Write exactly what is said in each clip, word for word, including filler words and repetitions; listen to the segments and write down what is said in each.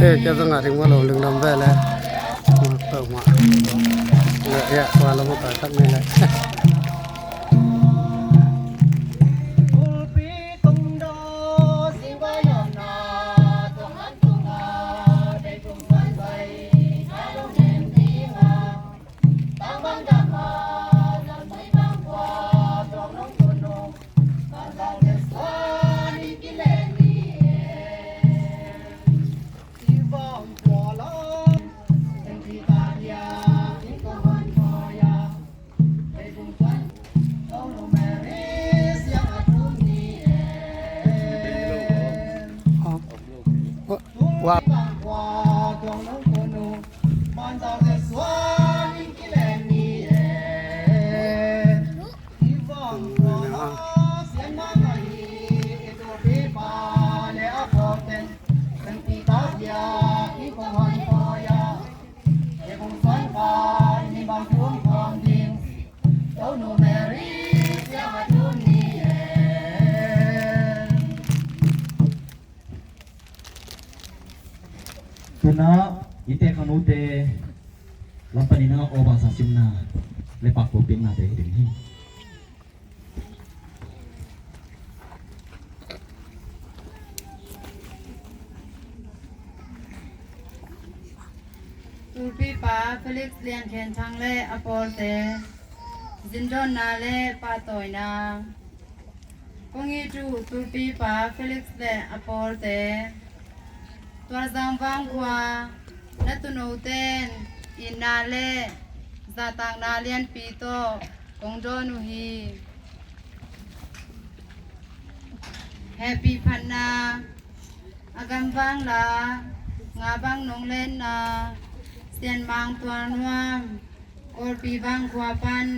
Hei, kia zong a ding ma lo ling lam ve le. Tau ma. Ya, ya, wa lo ma ka tak ni le. Wa. Tuna i te khanute lam panin a aw bangsa simna le pakpawh piaknate hi ding hi. Tulpipa Felix Lian Khen Thang le a pawlte, zindawnna le pahtawina. Kong it uh Tulpipa Felix le a pawlte, Tualzang Vang khua na tuunote in itna le zahtakna lianpi tawh kong dawn uh hi. Hehpih phatna, a gam vang la, nga bang nong lenna, Sianmang Tualnuam, Kawlpi Vang khua pan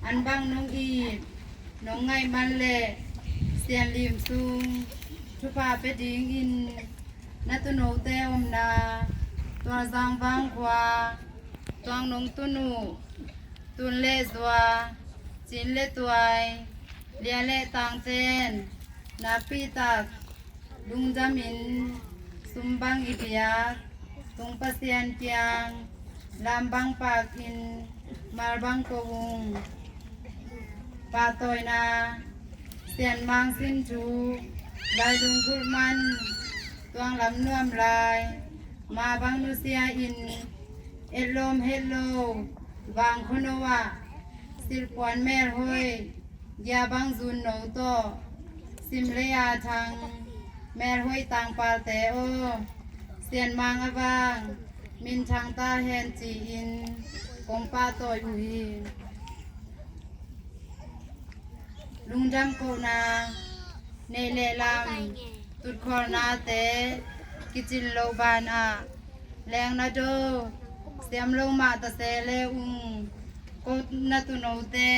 an bang nong it, nong ngaih man leh Sian Lim sung thupha pia dingin na tuunote omna Tualzang Vang khua, Tuang Nong Tun uh, Tun le Zua, Cin le Tuai, Lia le Tangten, nakpi tak lungdamin, sum bang i biak, tung Pasian kiang lam bang pakin mal bang ko ung. Pahtawina, Sianmang sin thu, lai lunggulh man, tuang lam nuam lai, ma bang nusia in, etlawm het lo, vang khuano ah, silhpuan melhoih, gia bang zun no tawh, sim lei a thang, melhoih tangpalte aw, Sianmang a vang minthang ta hen ci-in kong pahtawi uh hi. Lungdam kohna, neih le lam, tutkholnate kicin loh banah, lengna do, siam lo mah ta se le ung, ko na tuunote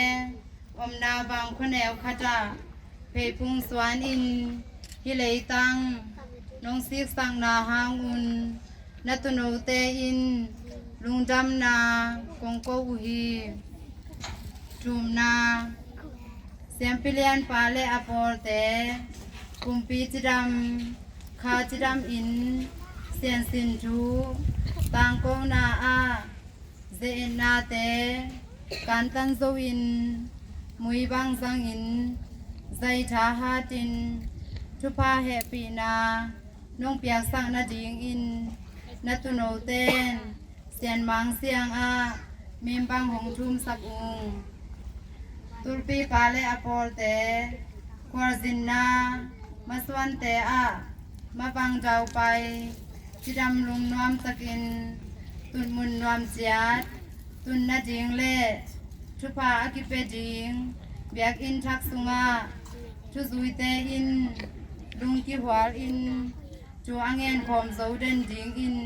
omna vang khuaneu khatah, pheiphung suanin, hih leitang nong siksakna hangun na tuunote in lungdamna kong ko uh hi. Thumna, Siampi Lianpa le a pawlte, kumpi cidam, kha cidam in, Sian sin thu tangkona ah, ze-etnate kantan zo in, mui bang zangin, zaitha hatin, thupha hehpihna nong piaksak nadingin na tuunoten Sianmang siangah mimbang hong thumsak ung. Tulpipa le a pawlte, khualzinna masuante ah mavang daupai, cidam lungnuam takin, tunmun nuam ciat tun nading le thupha a kipia ding biakinn thak sungah, thuzuite in lungkihual in, thu a ngen khawm zo den dingin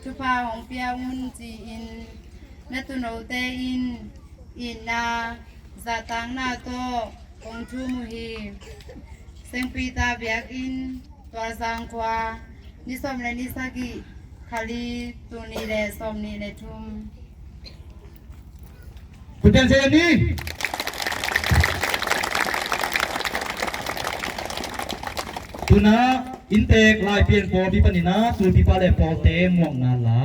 thupha hong pia un ci-in na tuunote in itna zahtakna tawh kong thum uh hi. Saint Peter biakinn, Tualzang khua, ni sawm le ni sagih, kha li, tul nih le sawmnih le thum. Khut beng se ni. Tuna inntek Laipian pawlpi panin a tulpipa le pawlte muakna la.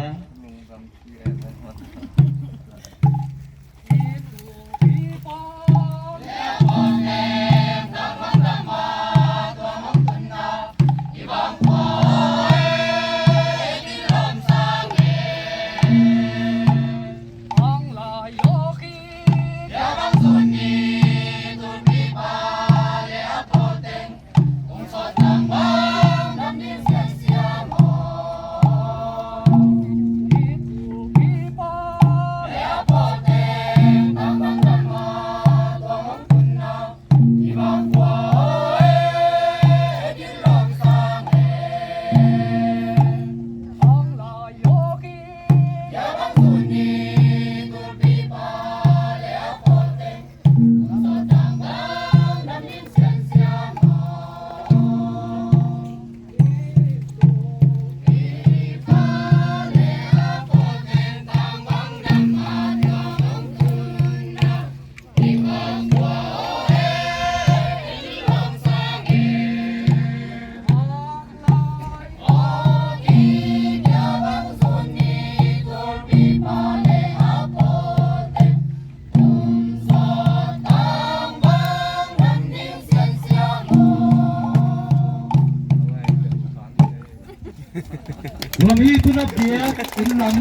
Nuam hi. Tuna biakinn lam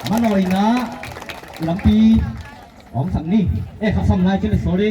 manawina lampi hong sang ni. Eh, kha sam lai ci le, sorry.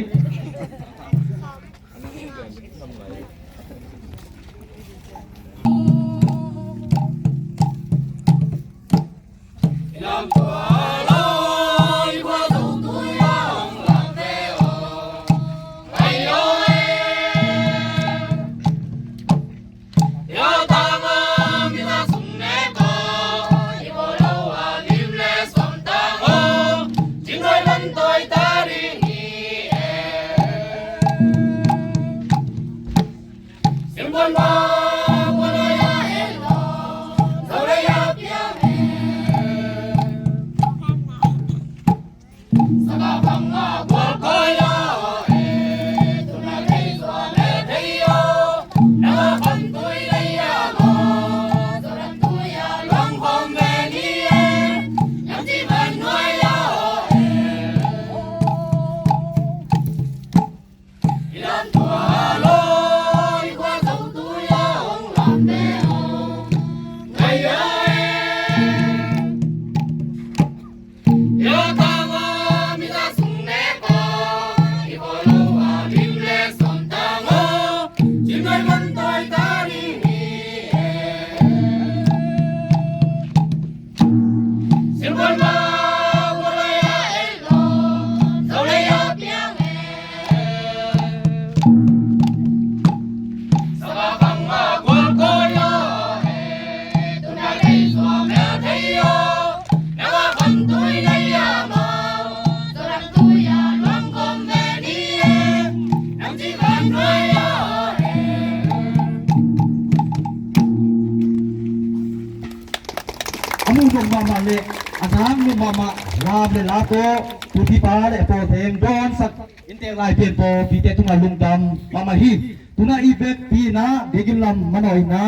A muh nop mahmah le a zak nop mahmah lam le la tawh tulpipa le pawlte hong dawnsak inntek Laipian pawlpite tungah lungdam mahmah hi. Tuna i vekpi in ah biakinn lam manawina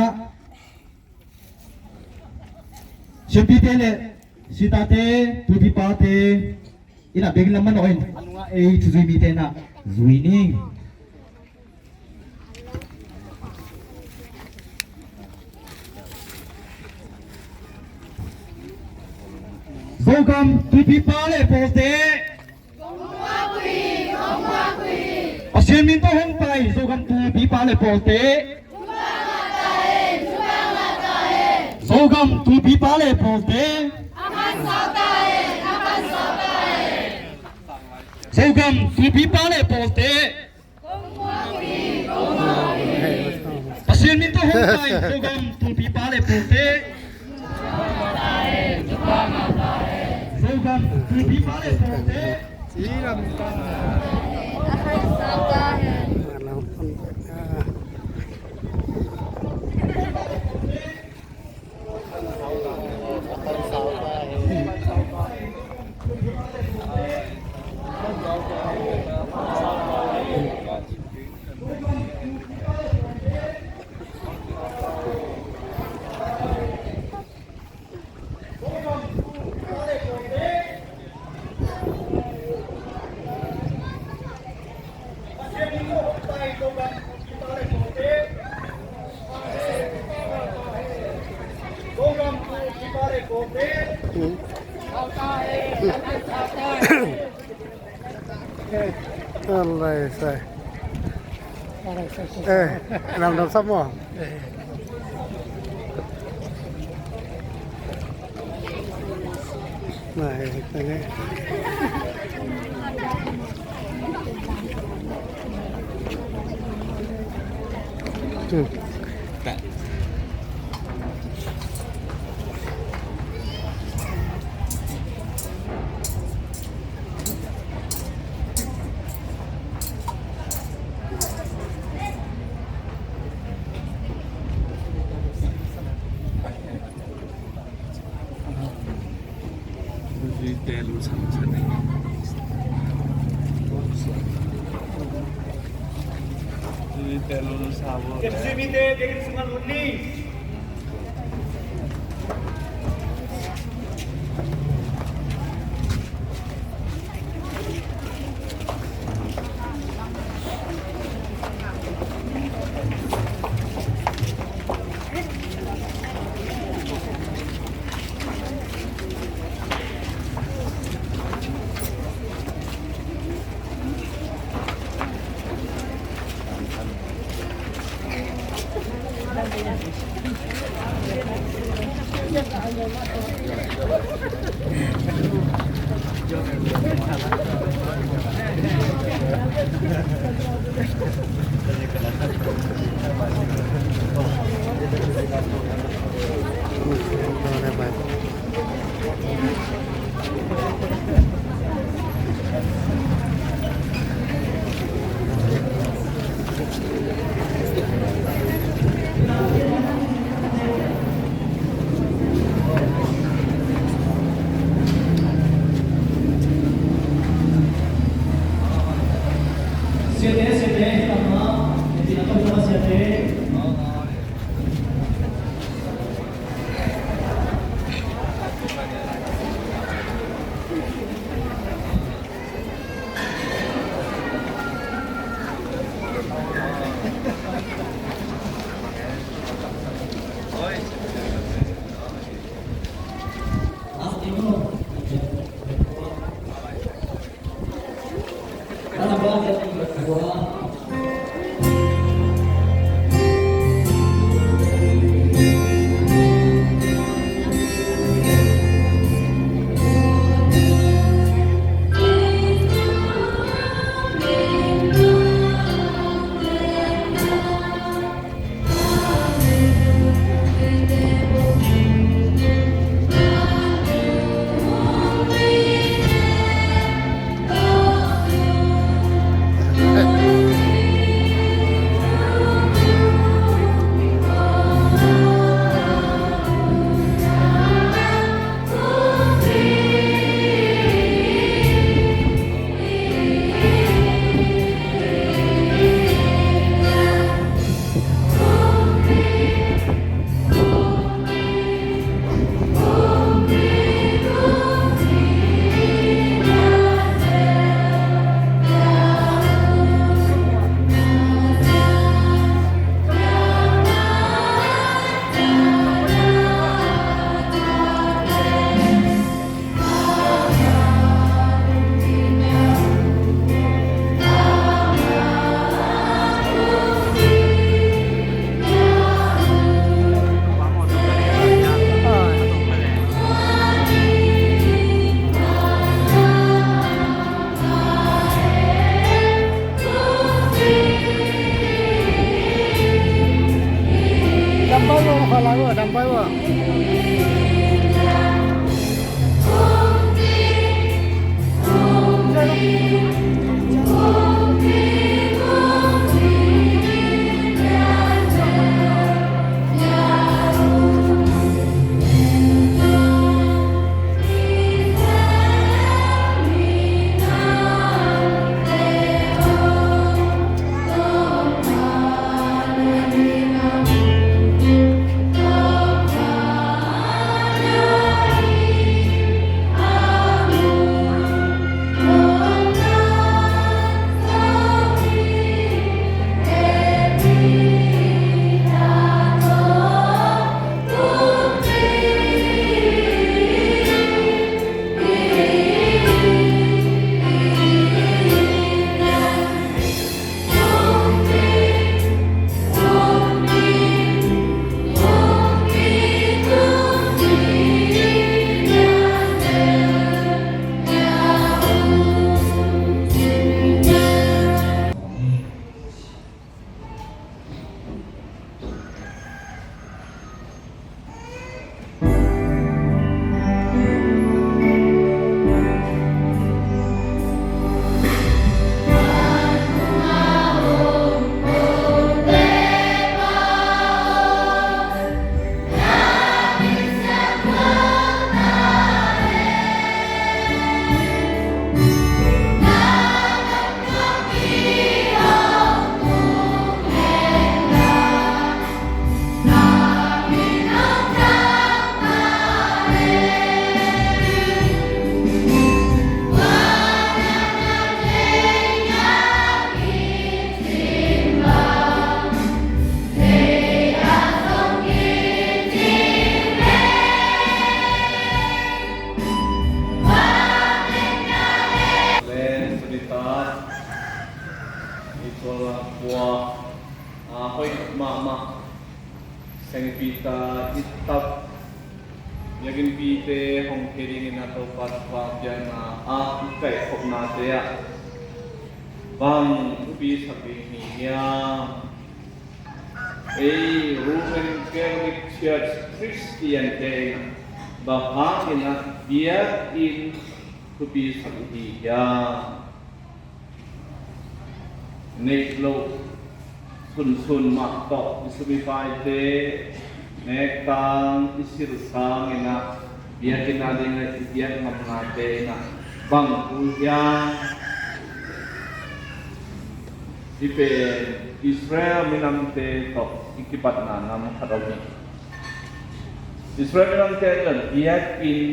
siampite le sitate, tulpipate in ah biakinn lam manaw in a nungah ei thuzui mite in ah zui ni. Zogam tulpipa le pawlte. Pasian min tawh hong pai Zogam tulpipa le pawlte. Zogam tulpipa le pawlte. Zogam tulpipa le pawlte. Pasian min tawh hong pai Zogam tulpi Zogam kumpipa le pawlte. Alai sai. Eh, lam lam sam mo. Nai, nai. Hmm. Biakinnpite hong khia dingin a Topa thupha piakna ah i kaihkhopnate ah bang thupi sak ding hi hiam? Ei Roman Catholic Church Khristiante in bang hangin ah biakinn thupi sak i hi hiam? Neih loh sunsun mah tawh i sum i paite nek tang i silh tangin ah biakinn a dingin i biak ngamnate in ah bang thu hiam? Hih pen Israel minamte tawh i kipatna nam khat om hi. Israel minamte in biakinn,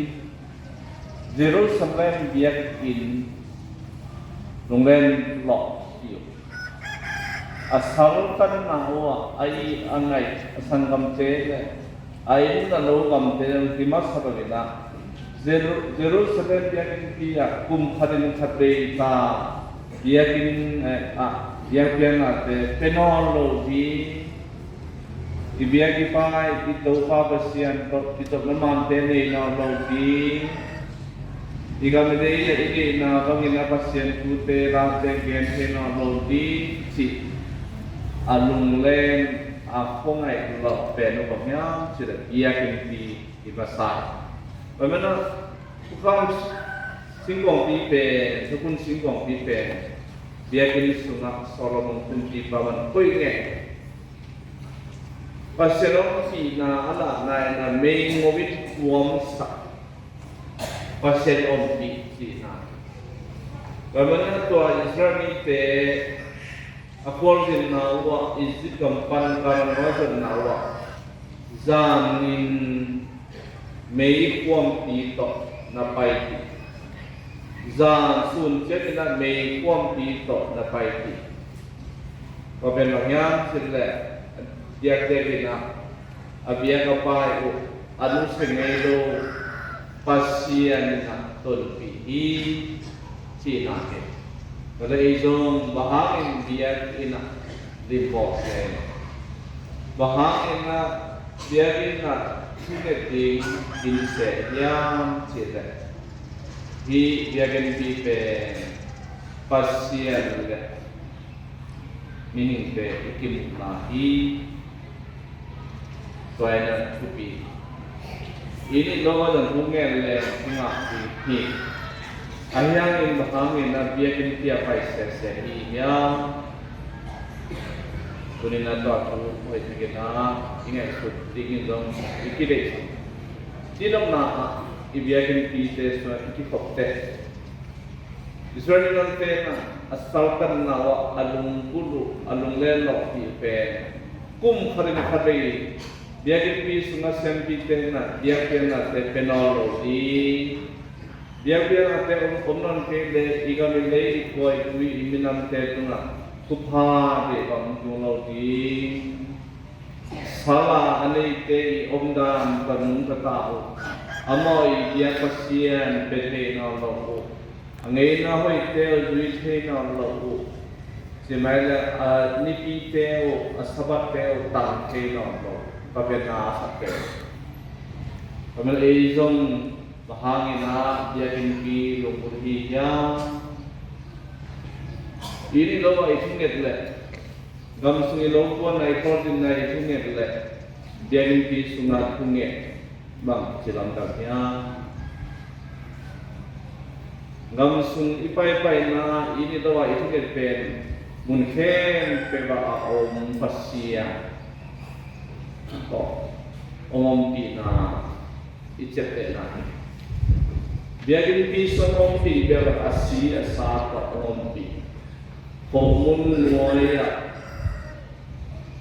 Jerusalem biakinn lunglen lawh hi uh. A saltanna uh ah a it a ngaih a sanggamte le a inn a lo gamte in kimasa lo in ah Jeru-, Jerusalem biakinnpi ah kum khatin khat vei ta biakinn, eh, ah, biakpiaknate pia nawn lo ding. I biak i pai i Topa Pasian tawh i tawh na mante nei nawn lo ding. I gam i lei le i neihna bangin a Pasian thute late gen thei nawn lo ding cih a lunglen a khuangaih lawh pen uh bang hiam cih leh biakinnpi i masa hi. Tua manin ah Thukhun singkawngpi pen, Thukhun singkawngpi pen biakinn sungah Solomon kumpipa man koih ngei. Pasian ompihna a lahna in a mei ngo in kuamsak Pasian ompih cihna. Tua manin ah tua Israel mite a khualzinna uh ah, Egypt gam pan Kanaan a zawhna uh ah, zanin meikuangpi tawh na pai hi. Zan sun ciangin ah meikuangpi tawh na pai hi. Tua pen bang hiam cih leh, diakdiak in ah a biak a pai uh a nusia ngei lo Pasian in ah tonpih hi cihna hi. Tua leh ei zong bang hangin biakinn ah limbawl se, bang hangin ah biakinn ah thunget ding in se hiam cih leh, hih biakinnpi pen Pasian le mihingte i kimuhna hi. Tua in a thupi hi. I nih lo a zong thu ngen leng i ngah ding hi. Ahi hangin bang hangin a biakinnpi ah pai sese i hi hiam? Tuni-in a tua thu hoih takin a i ngaihsut dingin zong i kideih. Cidamna ah i biakinnpite sungah i kikhop teh Israel mite in a saltanna uh ah a lunggulh uh, a lunglen lawhpih pen kum khatin khat vei biakinnpi sungah siampite in a biakpiaknate pia nawn lo ding. Biakpiaknate om, om nawn kei leh i gam i lei, i khua i tui, i minamte tungah thupha beh bang om tung lo ding. Sal a neite i omdan tawh nungta ta uh, amau i biak Pasian pia thei nawn lo uh, a ngeina hoihte uh zui thei nawn lo uh, ci mai leh a nipite uh, a Sabbath-te uh tang thei nawn lo uh, ka biakna a sakte uh. Tua manin ei zong bang hangin a biakinnpi lunggulh hi hiam? I nih lo ah i thunget leh, gam sung i lo puanna, i khawlzinna i thunget leh biakinnpi sungah thunget bang ci lamdang hiam? Gam sung i paipaina, i nih lo ah i thunget pen mun khempeuh ah a om Pasian tawh hong ompihna i ciaptehna hi. Biakinnpi sung ompih bel a si a sa tawh hong ompih. Khomun nuai ah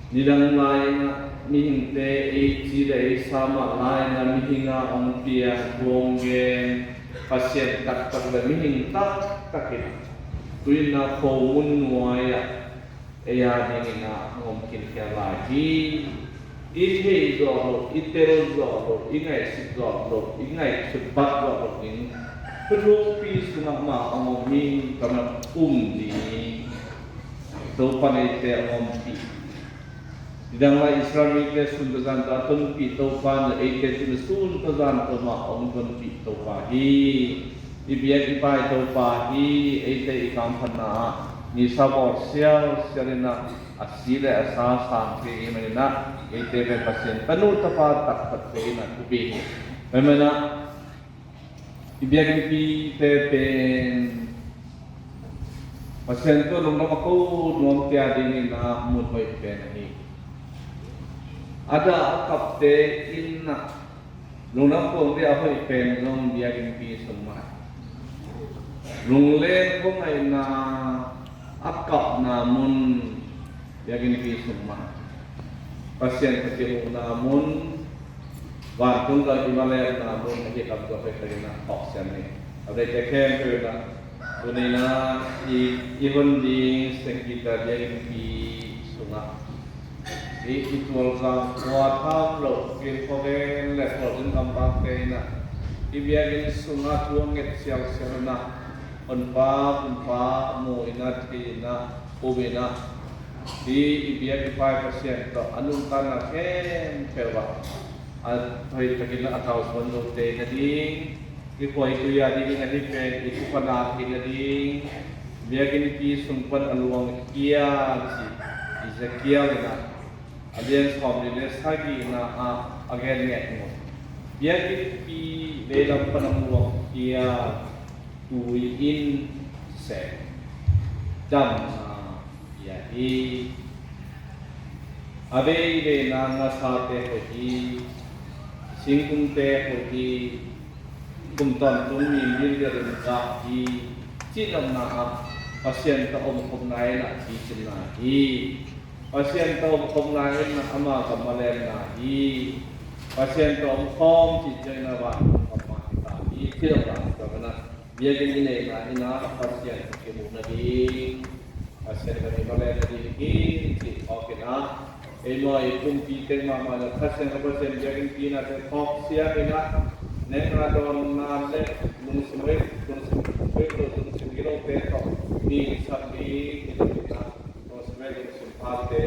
nidang lai-in ah mihingte ei ci le ei sa mah lai-in ah mihing a hong piang, hong gen, Pasian taktak le mihing taktak in ah tu-in ah khomun nuai ah ei a dingin ah hong om khinkhia lai hi. I theih zawh loh, i tel zawh loh, i ngaihsut zawh loh, i ngaihsut bat zawh loh ding thuthupi sungah mah hong om hi. Tua manin um ding, Topa'n eite hong ompih. Nidang lai Israel mite sun tawh zan tawh a tonpih Topa in eite cih na sun tawh zan tawh mah a hong tonpih Topa hi. I biak i pai Topa hi. Eite i kamphatna ah nisa bawl sialsial in ah, a si le a sa sang thei ahih manin ah, eite pen Pasian tanu tapa taktak thei in ah thupi hi. Tua ahih manin ah i biakinnpite pen Pasian tawh lungdam a ko nuamte a dingin ah mun hoih pen ahi. A dah a kapte in ah lungdam ko ding a hoih pen zong biakinnpi sung mah. Lungleng khuangaihna a kapna mun biakinnpi sung mah. Pasian tawh kimuhna mun, vantung gam i malenna mun ahi lam tawh hoih takin ah phawk siam ni. A deihte khempeuh in ah tuni in ah i, i hun ding Saint Peter biakinnpi sungah i, i tualzang khua tham loh Kilkhawven le Khualzin gam bakte in ah i biakinn sungah thu a nget sialsial in ah Honpa, Honpa mu in ah, thei in ah, um in ah, hi i biak i pai Pasian tawh a nuntakna khempeuh ah a hoih takin a tau suan lote na ding, i khuaitui a dingin ahi pen i thupha na theihna ding, biakinnpi sung pan a luang hial ci Ezekiel in ah a lian sawmli le sagihna ah a gen nget mu. Biakinnpi veilam pan a luang hial tui in se damna pia hi. A veiveina ngasate hoih hi, singkungte hoih hi, kum tawntung mi million in gah hi, cih nopna ah Pasian tawh omkhopna in ah picinna hi. Pasian tawh omkhopna in ah ama gam a lenna hi. Pasian tawh omkhawm cih ciangin ah vantung gam mah hi ta hi, cih nopna ah biakinn i neihna in ah Pasian kimuh nading, Pasian gam i malen nading hi, cih phawk in ah, ei maw i pumpi teng mahmah in ah Pasian, Pasian biakinn pi nate phawk siam in ah, neng a dawnna le lungsim hoih, lungsim hoih lo, lungsim gilote tawh mi sak ding hi, cih in ah, lungsim hoih, lungsim phate,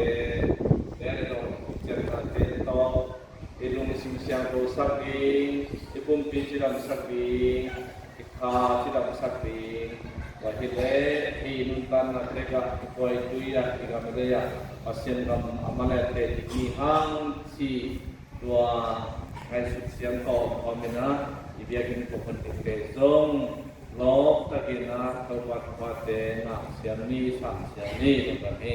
neng a dawn ciatnate tawh i lungsim siangtho sak ding, i pumpi cidam sak ding, i kha cidam sak ding, tua hi leh i nuntakna tek ah, i khuaitui ah, i gam i lei ah Pasian gam a malen thei ding hi hang ci, tua ngaihsut siangtho om in ah, i biakinn phuahphuan dingte zong lawp takin ah Topa thuphate ngah siam ni, sang siam ni, tua hi.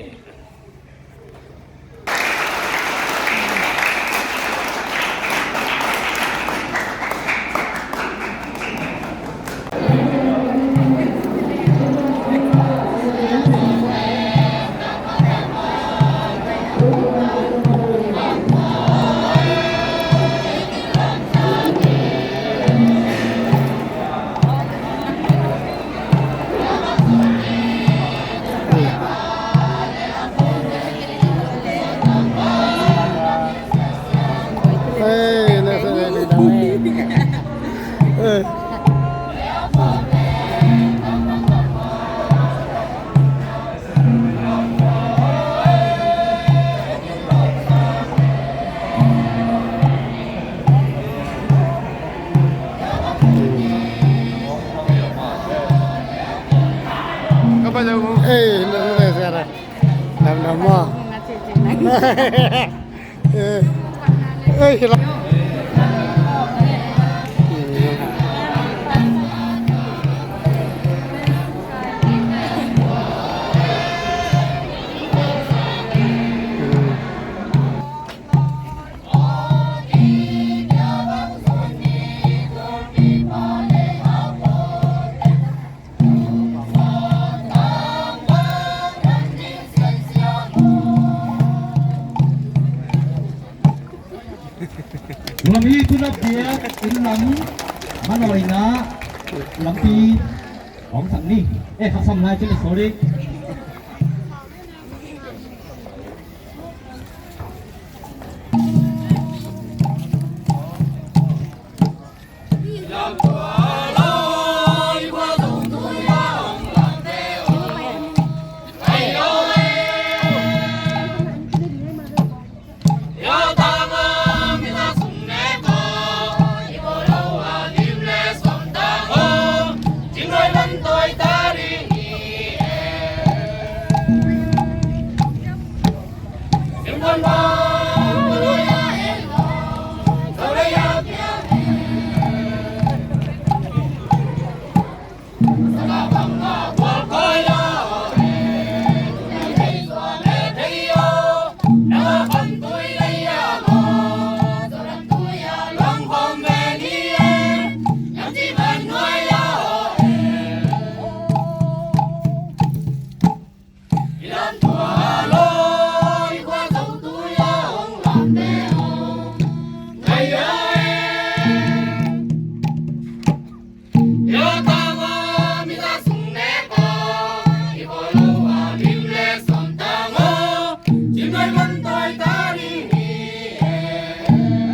Ka ba lo mo. Eh, lo mo na sa ra. Lam lam mo. Eh. Eh, hello. Tua mi tuna biak inn lam manawina lampi hong sang ni. Eh, khasam lai cin, sorry.